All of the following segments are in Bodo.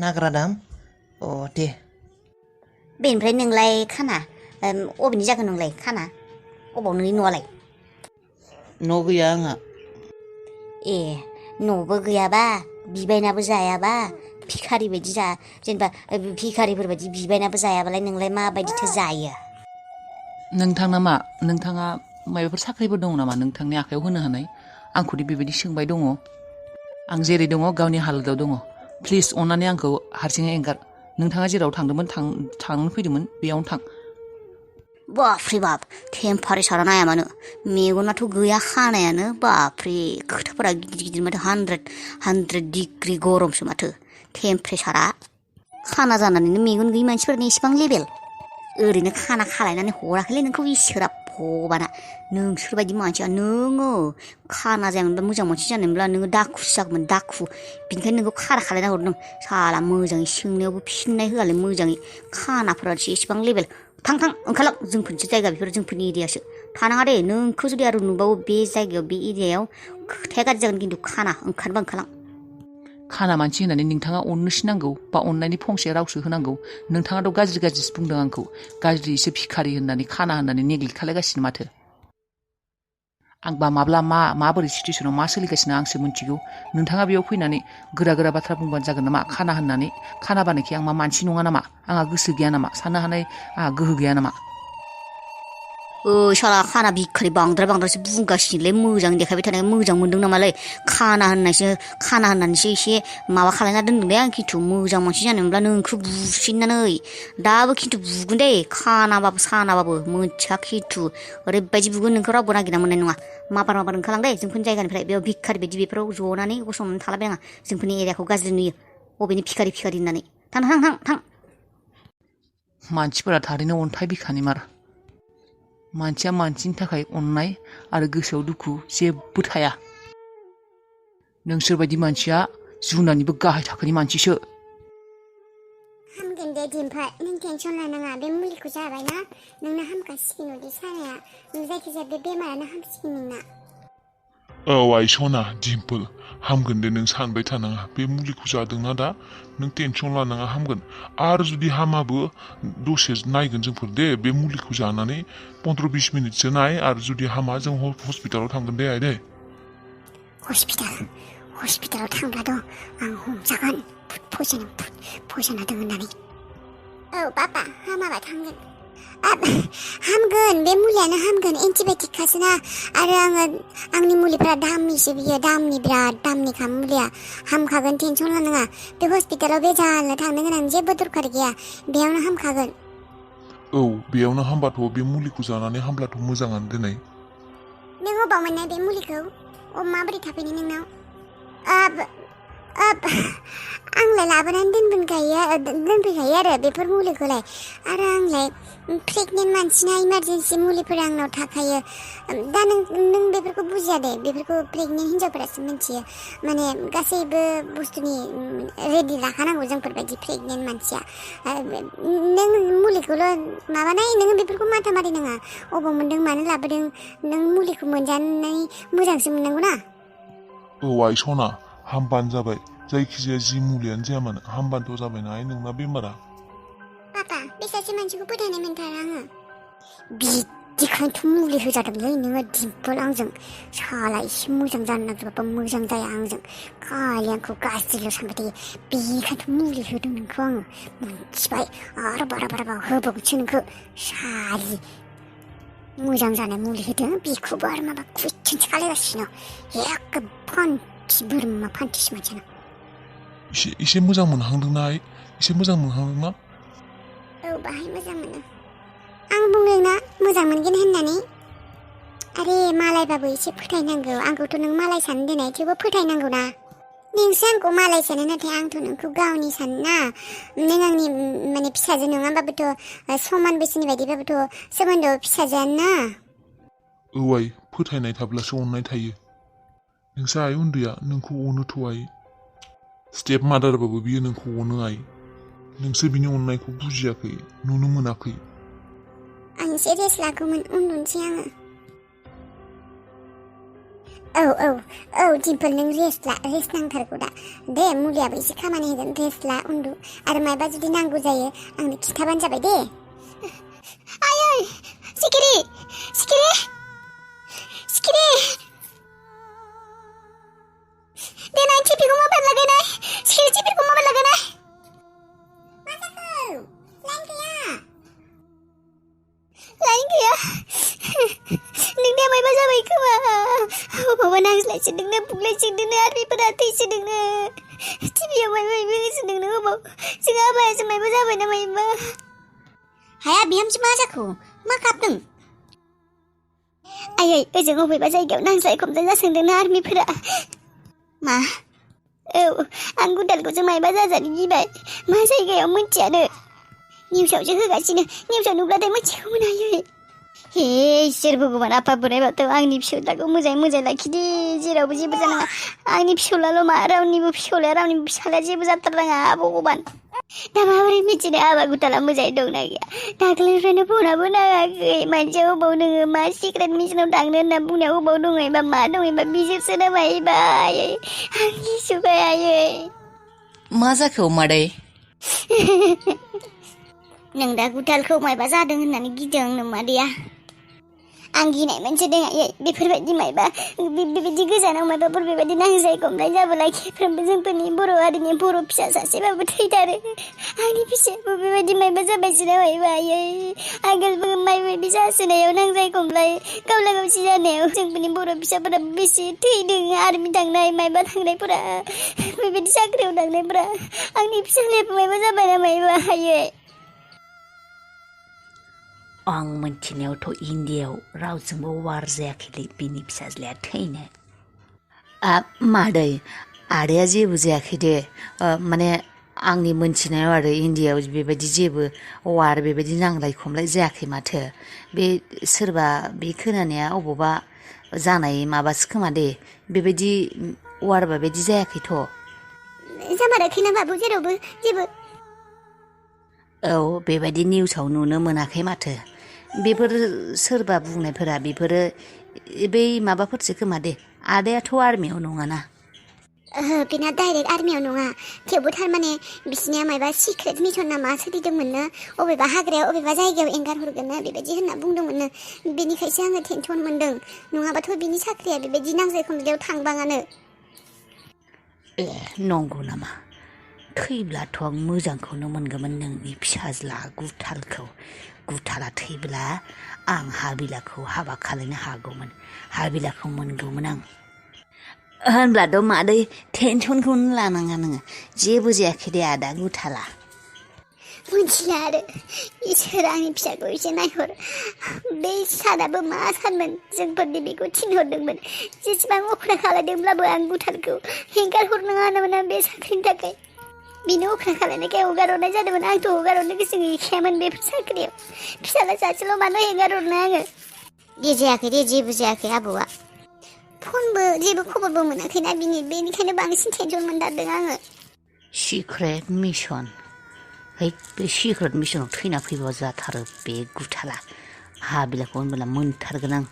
नाग्रादाम अ दे बेनिफ्राय नोंलाय खाना अबेनि जाखो नोंलाय खाना अबाव नोंनि न'आलाय न' गैया आंहा ए न'बो गैयाबा बिबायनाबो जायाबा भिखारि बायदि जा जेनेबा भिखारिफोर बायदि बिबायनाबो जायाबालाय नोंलाय माबायदिथो जायो नोंथाङा माबाफोर साख्रिफोर दङ नामा नोंथांनि आखायाव होनो हानाय आंखौदि बेबायदि सोंबाय दङ आं जेरै दङ गावनि हालोदाव दङ प्लिज अननानै आंखौ हारसिङै एंगार नोंथाङा जेराव थांदोंमोन थांनो फैदोंमोन बेयावनो थां बाफ्रे बाप टेम्पारेसारा नाया मानो मेगनाथ' गैया खानायानो बाफ्रे खोथाफोरा गिदिर गिदिर माथो 100 डिग्री गरमसो माथो टेम्पारेसारा खाना जानानैनो मेगन गैयि मानसिफोरनि इसेबां लेभेल ओरैनो खाना खालायनानै हराखैलै नोंखौ इसोरा भगबाना नोंसोरबायदि मानसिया नोङो खाना जायामोनबा मोजां मानसि जानायमोनब्ला नोङो दाखुसो जागौमोन दाखु बिनिखायनो नोंखौ खारा खालायना हरदों साला मोजाङै सोंनायावबो फिननाय होआलै मोजाङै खानाफोरासो इसेबां लेभेल थां ओंखारलां जोंफोरनिसो जायगा बेफोर जोंफोरनि एरियासो थानाङा दे नोंखौ जुदि आरो नुबावो बे जायगायाव बे एरियायाव खोथाया गाज्रि जागोन खिन्थु खाना ओंखारबा ओंखारलां खाना मानसि होननानै नोंथाङा अननोसो नांगौ बा अननायनि फंसे रावसो होनांगौ नोंथाङाथ' गाज्रिसो बुंदों आंखौ गाज्रिसो भिखारि होननानै खाना होननानै नेग्लेक्ट खालायगासिनो माथो आंबा माब्ला माबोरै सिटुएसनाव मा सोलिगासिनो आंसो मिथिगौ नोंथाङा बेयाव फैनानै गोरा बाथ्रा बुंबानो जागोन नामा खाना होननानै खाना बानायखि आं मा मानसि नङा नामा आंहा गोसो गैया नामा साननो हानाय आंहा गोहो गैया नामा साला खाना भिखारि बांद्रायसो बुंगासिनोलै मोजां देखायबाय थानाय मोजां मोनदों नामालै खाना होननानैसो एसे माबा खालायना दोनदोंलै आं खिन्थु मोजां मानसि जानोमोनब्ला नोंखौ बुसिननानै दाबो खिन्थु बुगोन दे खानाबाबो सानाबाबो मोनथिया खिन्थु ओरैबायदि बुगोन नोंखौ रावबो नागिरना मोननाय नङा माबार ओंखारलां दे जोंफोरनि जायगानिफ्राय बेयाव भिखारि बायदि बेफोराव जनानै गसंनानै थालाबायनाङा जोंफोरनि एरियाखौ गाज्रि नुयो बबेनि भिखारि होननानै थां मानसिफोरा थारैनो अन्थाइ बिखानि मार मानसिया मानसिनि थाखाय अननाय आरो गोसोआव दुखु जेबो थाया नोंसोरबायदि मानसिया जुनारनिबो गाहाय थाखोनि मानसिसो हामगोन दे दिम्पा नों टेनसन लानाङा बे मुलिखौ जाबायना नोंना हामखासिगोन उदै सानाया जायखिजाया बे बेमारानो हामसिगोन नोंना औ आइ सना दिम्पोल हामगोन दे नों सानबाय थानाङा बे मुलिखौ जादोंना दा नों टेनसन लानाङा हामगोन आरो जुदि हामाबो दसे नायगोन जोंफोर दे बे मुलिखौ जानानै 15-20 मिनिटसो नाय आरो जुदि हामा जों हस्पिटालाव थांगोन दे आइ दे हस्पिटालाव थांब्लाथ' आं हमजागोन फैसा दं होननानै औ पापा हामाबा थांगोन हामगोन बे मुलियानो हामगोन एन्टिबायटिक खासोना आरो आंनि मुलिफ्रा दामनिसो बियो बिराद दामनिखा मुलिया हामखागोन टेनसन लानाङा बे हस्पिटालाव बे जानो थांनो गोनां जेबो दरखार गैया बेयावनो हामखागोन औ बेयावनो हामबाथ' बे मुलिखौ जानानै हामब्लाथ' मोजाङानो दिनै नों अबाव मोननाय बे मुलिखौ माबोरै थाफैनाय नोंनाव आंलाय लाबोनानै दोनफैखायो आरो बेफोर मुलिखौलाय आरो आंलाय प्रेगनेन्ट मानसिना इमारजेन्सि मुलिफोर आंनाव थाखायो दा नों बेफोरखौ बुजिया दे बेफोरखौ प्रेगनेन्ट हिन्जावफोरासो मिन्थियो माने गासैबो बुस्थुनि रेडि लाखानांगौ जोंफोरबायदि प्रेगनेन्ट मानसिया नों मुलिखौल' माबानाय नोङो बेफोरखौ माथा मारि नाङा अबाव मोन्दों मानो लाबोदों नों मुलिखौ मोनजानानै मोजांसो मोननांगौ ना औ आइ सना हामबानो जाबाय जायखिजाया जि मुलियानो जाया मानो हामबानोथ' जाबाय ना नोंना बेमारा पापा बे सासे मानसिखौ फोथायनाय मोनथारा आङो बिदिखायनोथ' मुलि होजादोंलै नोङो दिम्पोल आंजों साला एसे मोजां जानो नागिरबाबो मोजां जाया आंजों खालि आंखौ गाज्रिल' सानबाय थायो बेखायनोथ' मुलि होदों नोंखौ आङो मोनथिबाय आरो बारा होबावगोनसो नोंखौ सालि मोजां जानाय मुलि होदों बेखौबो आरो माबा कुइसनसो खालायगासिनो एखे बोरमा फान्थिसो मानसियानो एसे मोजां मोनहांदोंना आइ एसे मोजां मोनहांदोंना औ बाहाय मोजां मोनो आं बुंदोंना मोजां मोनगोन होननानै आरे मालायबाबो एसे फोथायनांगौ आंखौथ' नों मालाय सानो देनाय थेवबो फोथायनांगौ ना नोंसो आंखौ मालाय सानो नाथाय आंथ' नोंखौ गावनि सानो ना नों आंनि माने फिसाजो नङाबाबोथ' समान बैसोनि बायदिबाबोथ' सोमोन्दोआव फिसाजोआनो ना औ आइ फोथायनाय थाब्लासो अननाय थायो नोंसा आइ उन्दैया नोंखौ अनोथ' आइ स्टेप मादारबाबो बियो नोंखौ अनो आइ नोंसो बिनि अननायखौ बुजियाखै नुनो मोनाखै आं एसे रेस्ट लागौमोन उन्दुनोसै आङो औ दिम्पोल नों रेस्ट नांथारगौ दा दे मुलियाबो एसे खामानि होगोन रेस्ट ला उन्दु आरो मायबा जुदि नांगौ जायो आंनो खिन्थाबानो जाबाय दे आयै सिखिरि सिखिरि सिखिरि दे नाइन टिपिखौ मबाइल लागायनाय सिखिरि टिपिखौ मबाइल लागायनाय मा जाखो लाइन गैया नोंनिया मायबा जाबाय खोमा अबावबा नांज्लायसोदोंनो बुग्लायसोदोंनो आर्मिफोरा थैसोदोंनो टिभियाव मायबा होसोदोंनो अबाव जोंहा आबायासो मायबा जाबायना मायबा हाया बिहामजो मा जाखो मा गाबदों आयै ओजों अबेबा जायगायाव नांज्लाय खमज्लाय जासोदोंनो आर्मिफोरा मा आं गुदालखौसो मायबा जाजानो गिबाय मा जायगायाव मिन्थियानो निउसावसो होगासिनो निउसाव नुब्लाथाय मिथिगौमोन आयै हे इसोर भगबान आफा बोराइ बाथौ आंनि फिसौलाखौ मोजाङै लाखिदे जेरावबो जेबो जानाङा आंनि फिसौलाल' मा रावनिबो फिसौलाया रावनिबो फिसालाया जेबो जाथारनाङा भगबान दा माबोरै मिथिनो आबा गुदाला मोजाङै दंना गैया दाख्लैनिफ्रायनो फनाबो नाङाखै मानसिया अबाव दोङो मा सिक्रेट मिसनाव थांनो होनना बुंनायाव अबाव दङ एबा मा दङ एबा बिसोरसो नामायबा आयै आं गिसुबाय आयै मा जाखो मादै नों दा गुदालखौ मायबा जादों होननानै गिदों नोमादैया आं गिनाय मोनसे दङ बेफोरबायदि मायबा बेबायदि गोजानाव मायबाफोर बेबायदि नांज्लाय खमलाय जाबोला खेफ्रोमबो जोंफोरनि बर' हारिनि बर' फिसा सासेबाबो थैथारो आंनि फिसायाबो बेबायदि मायबा जाबायसोना मायबा आयै आगोलबो मायबायदि जासोनायाव नांज्लाय खमलाय गावला गावसि जानायाव जोंफोरनि बर' फिसाफोरा बेसे थैदों आर्मि थांनाय मायबा थांनायफोरा बेबायदि साख्रियाव थांनायफोरा आंनि फिसालायाबो मायबा जाबायना मायबा आयै आं मिन्थिनायावथ' इन्डियायाव रावजोंबो वार जायाखैलै बिनि फिसाज्लाया थैनो मादै आदाया जेबो जायाखै दे माने आंनि मोनथिनायाव आरो इन्डियायाव बेबायदि जेबो वार बेबायदि नांलाय खमलाय जायाखै माथो बे सोरबा बे खोनानाया अबावबा जानाय माबासो खोमा दे बेबायदि वार बेबायदि जायाखैथ' जामाराखैना बाबु जेरावबो जेबो बेबायदि निउसाव नुनो मोनाखै माथो बेफोर सोरबा बुंनायफोरा बेफोरो बै माबाफोरसो खोमा दे आदायाथ' आर्मियाव नङाना बिना डाइरेक्ट आर्मियाव नङा थेवबो थारमाने बिसिनिया मायबा सिक्रेट मिसन ना मा सोलिदोंमोननो अबेबा हाग्रायाव अबेबा जायगायाव एंगार हरगोननो बेबायदि होनना बुंदोंमोननो बेनिखायसो आङो टेनसन मोन्दों नङाबाथ' बिनि साख्रिया बेबायदि नांज्लाय खमज्लायाव थांबाङानो नंगौ नामा थैब्लाथ' आं मोजांखौनो मोनगौमोन नोंनि फिसाज्ला गुथाला थैब्ला आं हाबिलाखौ हाबा खालामनो हागौमोन हाबिलाखौ मोनगौमोन आं होनब्लाथ' मादै टेनसनखौनो लानाङा नोङो जेबो जायाखै दे आदा गुथाला मिथिला आरो इसोर आंनि फिसाखौ एसे नायहर बे सानाबो मा सानमोन जोंफोरनि बेखौ थिनहरदोंमोन जेसेबां अख्रा खालायदोंब्लाबो आं गुथालखौ हेंगार हरनाङा होनोमोन आं बे साख्रिनि थाखाय बिनो अख्रा खालायनायखाय हगार हरनाय जादोंमोन आंथ' हगार हरनो गोसो गैखायामोन बेफोर साख्रियाव फिसाला सासेल' मानो हेंगार हरनो आङो दे जायाखै दे जेबो जायाखै आबौआ फनबो जेबो खबरबो मोनाखैना बेनिखायनो बांसिन टेनसन मोनदारदों आङो सिक्रेट मिसन बे सिक्रेट मिसनाव थैना फैबा जाथारो बे गुथाला हाबिलाखौ होनबोला मोनथारगोन आं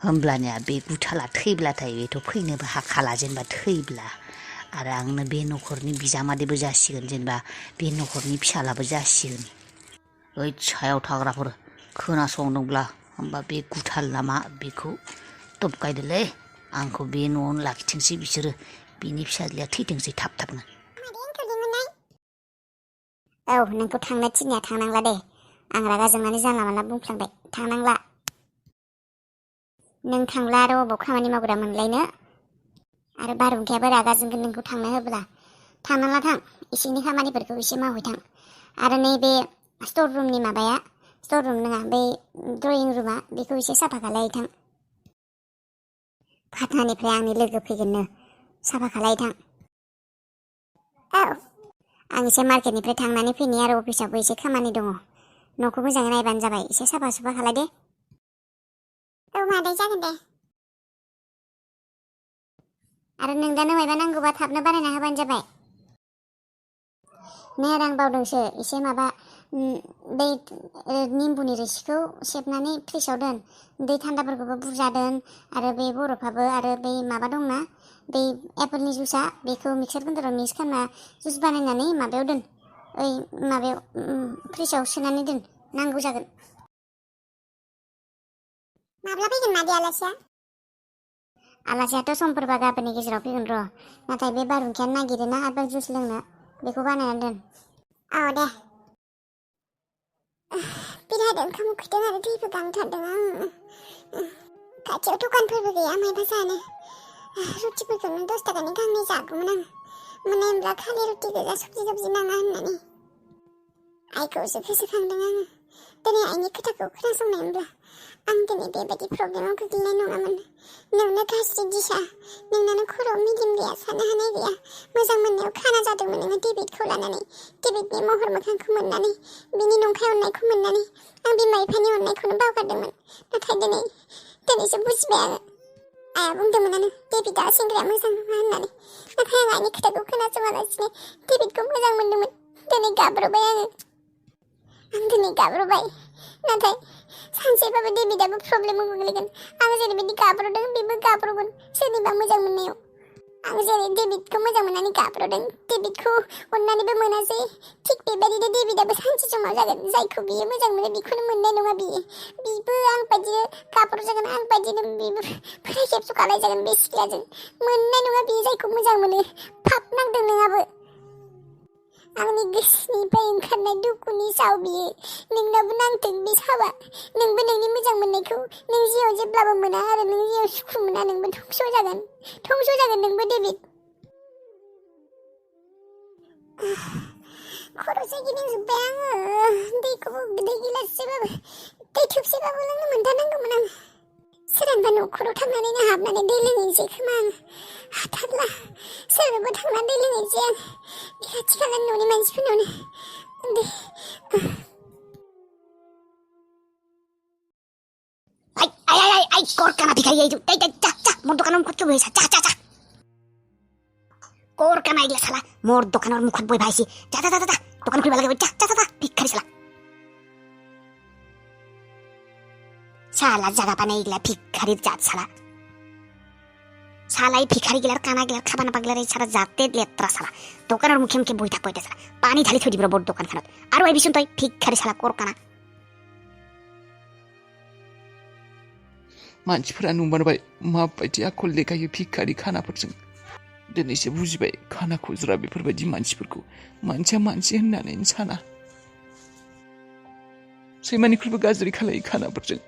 होमब्लानिया बे गुथाला थैब्लाथाय बेथ' फैनोबो हाखाला जेनेबा थैब्ला आरो आंनो बे न'खरनि बिजामादैबो जासिगोन जेनेबा बे न'खरनि फिसालाबो जासिगोन ओइ सायाव थाग्राफोर खोनासंदोंब्ला होमबा बे गुथाल नामा बेखौ दबगायदोलै आंखौ बे न'आवनो लाखिथोंसै बिसोरो बिनि फिसाज्लाया थैथोंसै थाबनो नोंखौ थांनो थिननाया थांनांला दे आं रागा जोंनानै जानला मानला बुंफ्लांबाय थांनांला नों थांब्ला आरो अबाव खामानि मावग्रा मोनलायनो आरो बारहुंखायाबो रागा जोंगोन नोंखौ थांनो होब्ला थांनांला थां इसिंनि खामानिफोरखौ एसे मावहैथां आरो नैबे स्टर रुमनि माबाया स्टर रुम नङा बै ड्रयिं रुमा बेखौ एसे साफा खालायहैथां फाथानिफ्राय आंनि लोगो फैगोननो साफा खालायहैथां आं एसे मार्केटनिफ्राय थांनानै फैनि आरो अफिसावबो एसे खामानि दङ न'खौ मोजाङै नायबानो जाबाय एसे साफा सुफा खालाय दे मादै जागोन दे आरो नों दा मायबा नांगौबा थाबनो बानायना होबानो जाबाय नै आं बावदोंसो एसे माबा दै निम्बुनि रोसिखौ सेबनानै फ्रिजआव दोन दै थान्दाफोरखौबो बुरजा दोन आरो बे बरफाबो आरो बै माबा दंना बै एपोलनि जुसआ बेखौ मिक्सार ग्राइन्डाराव मिक्स खालामना जुस बानायनानै माबायाव दोन ओइ माबायाव फ्रिजआव सोनानै दोन नांगौ जागोन माब्ला फैगोन मादै आलासिया आलासियाथ' समफोरबा गाबोननि गेजेराव फैगोन र' नाथाय बे बारहुंखायानो नागिरोना आपेल जुस लोंनो बेखौ बानायनानै दोन औ दे बिराद ओंखाम उखैदों आरो दैबो गांथारदों आं खाथियाव दखानफोरबो गैया मायबा जानो रुटिफोरखौनो 10 थाखानि गांनै जागौमोन आं मोनाय होनब्ला खालि रुटि गोजा सबजि नाङा होननानै आइखौसो गोसोखांदों आङो दिनै आइनि खोथाखौ खोनासंनाय होनब्ला आं दिनै बेबायदि प्रब्लेमाव गोग्लैनाय नङामोन नोंनो गाज्रि दिशा नोंनानो खर'आव मिडिम गैया साननो हानाय गैया मोजां मोननायाव खाना जादोंमोन नोङो डेभिडखौ लानानै डेभिडनि महर मोखांखौ मोननानै बिनि नंखाय अननायखौ मोननानै आं बिमा बिफानि अननायखौनो बावगारदोंमोन नाथाय दिनैसो बुजिबाय आङो आइया बुंदोंमोनानो डेभिडआ सेंग्राया मोजां नङा होननानै नाथाय आं आइनि खोथाखौ खोनासङालासिनो डेभिडखौ मोजां मोनदोंमोन दिनै गाब्रबाय आं दिनै गाब्रबाय नाथाय सानसेबाबो डेभिडआबो प्रब्लेमाव गोग्लैगोन आं जेरैबायदि गाब्रदों बेबो गाब्रगोन सोरनिबा मोजां मोननायाव आं जेरै डेभिडखौ मोजां मोननानै गाब्रदों डेभिडखौ अननानैबो मोनासै थिग बेबायदिनो डेभिडआबो सानसे समाव जागोन जायखौ बियो मोजां मोनो बेखौनो मोननाय नङा बिबो आं बायदिनो गाब्रजागोन आं बायदिनो बिबो फराय खेबस' खालायजागोन बे सिख्लाजों मोननाय नङा बियो जायखौ मोजां मोनो फाप नांदों नोंहाबो आंनि गोसोनिफ्राय ओंखारनाय दुखुनि साव बियो नोंनाबो नांथों बे सावा नोंबो नोंनि मोजां मोननायखौ नों जिउआव जेब्लाबो मोना आरो नों जिउआव सुखु मोना नोंबो धंस' जागोन नोंबो डेभिड खर' सागिदिंजोब्बाय आङो दैखौबो दै गिलाससेबाबो दै थोबसेबाबो लोंनो मोनथारनांगौमोन आं सोरांबा न'खराव थांनानैनो हाबनानै दै लोंहैनोसै खोमा आं हाथारला सोरनोबो थांनानै दै लोंहैनोसै आं बे खाथि खालानि न'नि मानसिफोरनावनो Ay, corca na picaria itu. Mor dokanon mukut coba bisa. Corca na igla salah. Mor dokanon mukut boy baisi. Dokan kuliah lagi. Pikari salah. Salah jaga pana igla pikari jat salah. Salah pikari gilar kana gilar kabana paglar cara jate letra salah. Dokanon mukim boy tak boy salah. Pani thali thodi bro dokan kanot. Aru ai bisun toy pikari salah corca na. मानसिफोरा नुमारबाय माबायदि आखल देखायो भिखारि खानाफोरजों दिनैसो बुजिबाय खाना खुज्रा बेफोरबायदि मानसिफोरखौ मानसिया मानसि होननानै साना सैमानिख्रुइबो गाज्रि खालायो खानाफोरजों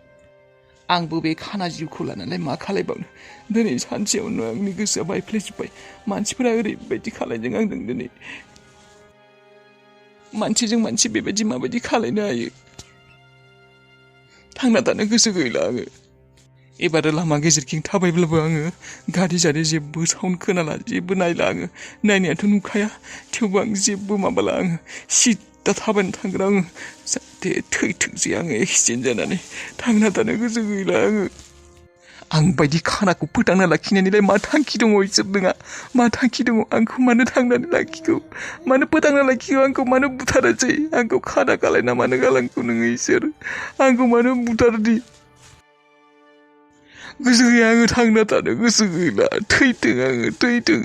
आंबो बे खाना जिउखौ लानानै मा खालायबावनो दिनै सानसेयावनो आंनि गोसोआ बायफ्लेजोब्बाय मानसिफोरा ओरैबायदि खालायदों आंजों दिनै मानसिजों मानसि बेबायदि माबायदि खालायनो हायो थांना थानो गोसो गैला आङो एबार लामा गेजेरथिं थाबायब्लाबो आङो गारि जारि जेबो साउन्ड खोनाला जेबो नायला आङो नायनायाथ' नुखाया थेवबो आं जेबो माबाला आङो सिदा थाबायना थांग्रा आङो जाहाथे थैथोंसै आङो एक्सिडेन्ट जानानै थांना थानो गोसो गैला आं बायदि खानाखौ फोथांना लाखिनायनिलाय मा थांखि दङ इसोर नोङा मा थांखि दङ आंखौ मानो थांनानै लाखिगौ मानो फोथांना लाखिगौ आंखौ मानो बुथारासै आंखौ खाना खालायना मानो गालांखौ नोङो इसोर आंखौ मानो बुथारदि गोसो गैया आङो थांना थानो गोसो गैला थैथों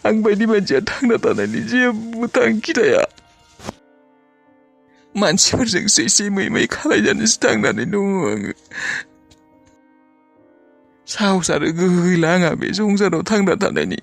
आं बायदि मानसिया थांना थानायनि जेबो थांखि थाया मानसिफोरजोंसो एसे मै खालायजानोसो थांनानै दङ आङो साहस आरो गोहो गैला आंहा बे संसाराव थांना थानायनि